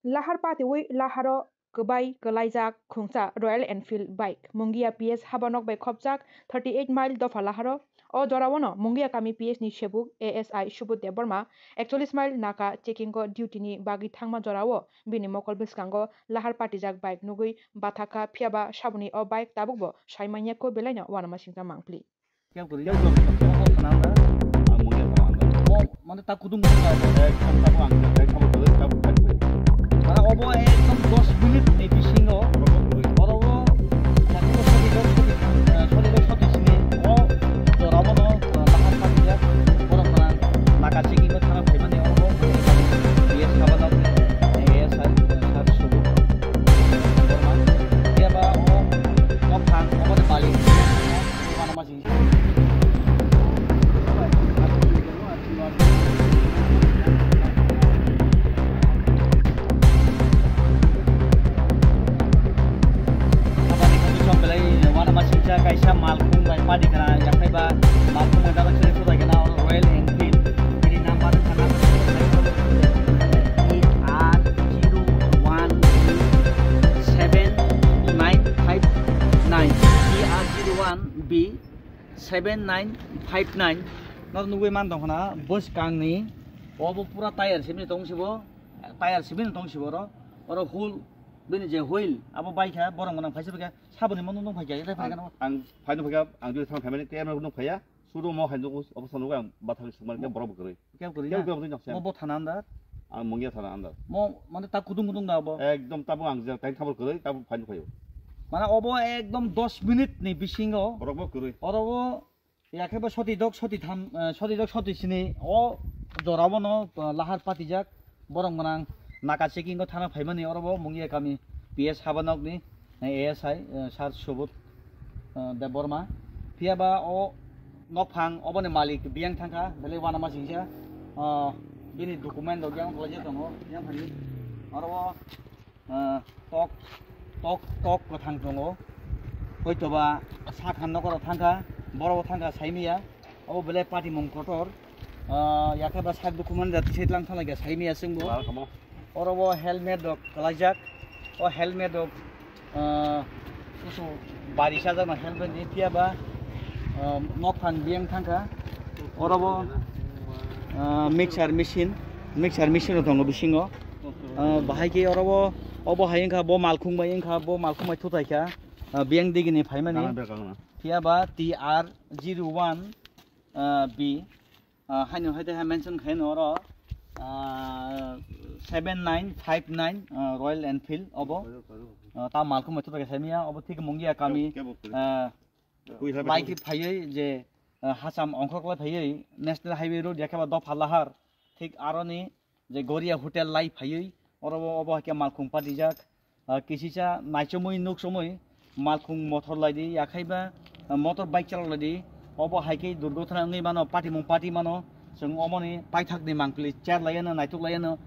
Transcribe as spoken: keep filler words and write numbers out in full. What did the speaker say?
Lahar patiwi laharo kwbai kwlaijak khungsa Royal Enfield bike Mungia P S habanok bai khopjak thirty eight mile dopha laharo. O joraono Mungia kami P S ni sebuk A S I Subodh Debbarma ekchollis mile naka checking o duty ni bagwi thangma jorao bini mokol bwskango lahar patijak bike nugwi bathakha, phiyaba saboni o bike tabukbo sai manya kho belaino uanamasingcha mangpli. Kya kuri? Kya kuri? Kya kuri? Ang mungya sama anda. Mo, mane ta kudung kudung ka. Ekdom tabu ang, ekdom tabu, tabu, tabu. Mane obo ekdom dos minute ni bisingo. Oro bo kuri. Oro bo, sati ko sati ko sati, eh, sati ko sati sini. O, to ramo no, eh, lahat sati ya. Oro mana, naka checking ko thana phaimani oro bo. Yes, kaba na, eh, yes, sir, sir, subu. Oro ma, ya ba, o, nok thang, obo de bali. Kaisa malkhung bai padi kana, yakhai ba malkhung bai dara chwrai subai kana, Royal Enfield. Bini number wngkha T R zero one seven nine five nine, T R zero one B seven nine five nine. Nor nugui man tong khna bwskang ni. Obo pura tire simi tong sibo, tire simi tong sibo oro. Oro wheel, bini je wheel, abo bai kha, borok mwnang phaisa phaikha, saboni mwnang nung phaikha, ita phaikha no. Ang phaino phaikha, ang jodi thang phaimani, tei ano nung phaiya, sudo mo hai nung, obo sanu ang bathang sumar khe borok bo kwrwi. Kya kwrwi? Kya kwrwi? Mo bo thana andar. Ang mungya thana andar. Mo, mane ta kudung kudung da bo. Ekdom tabo ang je, tai khabor kwrwi, tabo phaino phaio. Mane obo ekdom dos minute ni bisingo. Borok bo kwrwi. Oro bo, ya khe bo soti dok, soti tham, eh, soti dok, soti sini. O jora bono, eh, lahar patijak. Borok mwnang naka checking o thana phaimani oro bo Mungia kami P S habanokni, eh, A S I, eh, Sir Subodh, eh, Debbarma. Phiya ba o nokphang oboni malik biyang thangkha, belai uanama singsa, eh, bini document rok yang khlaijak tongo, yang phani oro bo, eh, tok, tok, tok kwthang tongo. Hoitoba sakhan nokoro thangkha, boro bo thangkha saimaya. Obo belai patimung kotor. Ah, yakhe ba sak document da tisai tlang thanglaikha saimaya chwngbo. Wal kamo. Oro bo helmet rok kwlaijak. O helmet rok, ah, kusu bari sajak na helmet ni phiya ba, ah, nokphang biyang thangkha. Oro bo, ah, mixer machine, mixer machine rok tongo bisingo. Ah, bahai khe oro bo, obo hai wngkha bo malkhung bai wngkha, bo malkhung bai thutai kha. Ah, biyang digi ni phaimani. Nana bek ang na. Phiya ba T R zero one, ah, B, ah, haino hai tei hai mention khai no oro, ah, seven nine five nine, ah, Royal Enfield obo. Ah, ta malkhung mai thotok saimaya obo thik Mungia kami, kebo, kebo. Ah, Kui hai bai lai khe phaiwi je, ah, Hasam ongkhorklai phaiwi National Highway Road yakhe ba dopha lahar thik aroni je Goria Hotel lai phaiwi, oro bo obo hai khe malkhung patijak. Ah, kisisa naichomwi nukchomwi malkhung mothor lai di, yakhai ba, ah, motor bike chalok lai di. Obo hai khe durgothona wngwi mano, patimung pati mano. Chwng omoni paithakni mangpili cher lai yano, naituk lai yano,